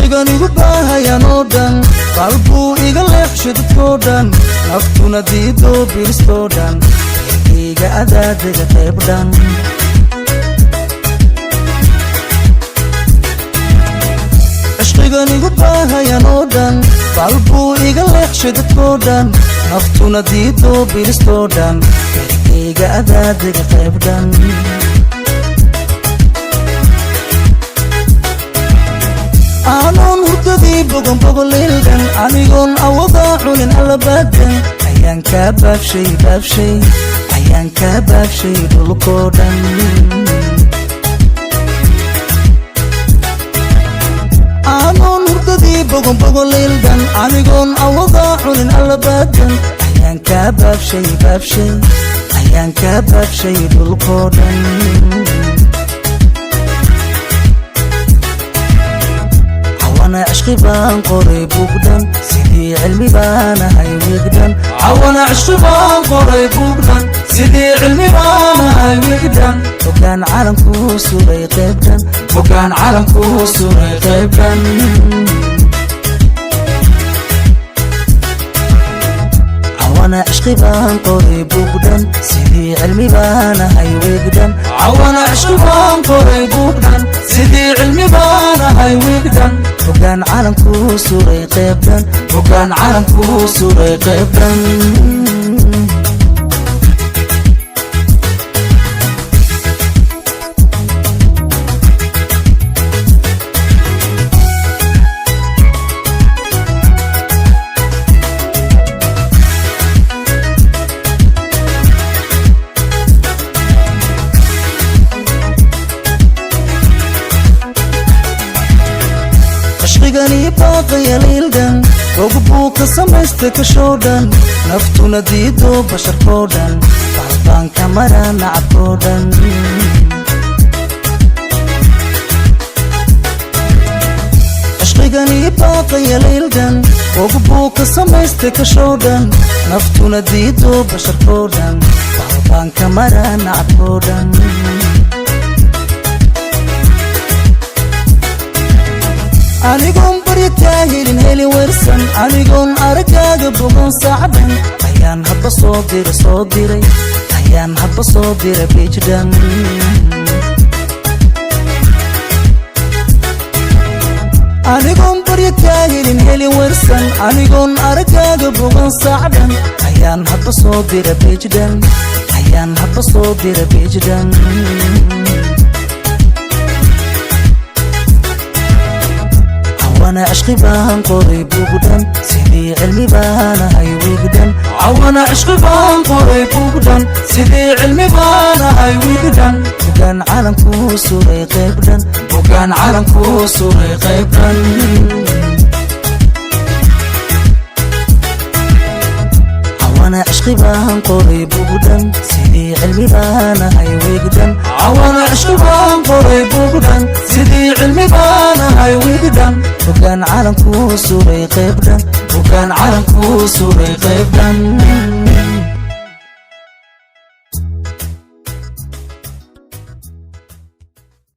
Cishqigan igu baahayan oo dhan, qalbuu iga leexshay dadkoo dhan, naftuna diidoo bilistoo dhan, iga adaadega qayb dhan. Cishqigan igu baahayan oo dhan, qalbuu iga leexshay dadkoo dhan, naftuna diidoo bilistoo dhan, iga adaadega qayb dhan. Aanuun hurdadii bogon bogoleeldan, anigoon awadaa cunin allabaadan, ayaan kaa baabshay baabshay, ayaan kaa baabshay dhulkoo dhan. Aanuun hurdadii bogon bogoleeldan, anigoon awadaa cunin allabaadan, ayaan kaa baabshay baabshay, ayaan kaa baabshay dhulkoo dhan. Cawana cishqi baan qoray buugdhan, sidii cilmi baan ahay wiigdhan. Cawana cishqi baan qoray buugdhan, sidii cilmi baan ahay wiigdhan. Hoggaan calankuu suray qaybdhan, hoggaan calankuu suray qaybdhan. Cawana cishqi baan qoray buugdhan, sidii cilmi baan ahay wiigdhan. Cawana cishqi baan qoray buugdhan, sidii cilmi baan ahay wiigdhan. Hoggaan calankuu suray qaybdhan, hoggaan calankuu suray qaybdhan. Cishqiganii baaqaya liildhan, og buu ka samaystay kashoo dhan, naftuna diidoo basharkoo dhan, balbaanka mara nacabkoo dhan. Cishqiganii baaqaya liildhan, og buu ka samaystay kashoo dhan, naftuna diidoo basharkoo dhan, balbaanka mara nacabkoo dhan. Anigoon baryakaa helin heli wersan, anigoon araggaaga bogon saacdhan, ayaan hadba soo dira soo diray, ayaan hadba soo dira bijdhan. Anigoon baryakaa helin heli wersan, anigoon araggaaga bogon saacdhan, ayaan hadba soo dira bijdhan, ayaan hadba soo dira bijdhan. Cawana cishqi baan qoray buugdhan, sidii cilmi baan ahay wiigdhan. Cawana cishqi baan qoray buugdhan, sidii cilmi baan ahay wiigdhan. Hoggaan calankuu suray qaybdhan, hoggaan calankuu suray qaybdhan. Cawana cishqi baan qoray buugdhan, sidii cilmi baan ahay wiigdhan. Cawana cishqi baan qoray buugdhan, sidii cilmi baan ahay wiigdhan. Hoggaan calankuu suray qaybdhan, hoggaan calankuu suray qaybdhan.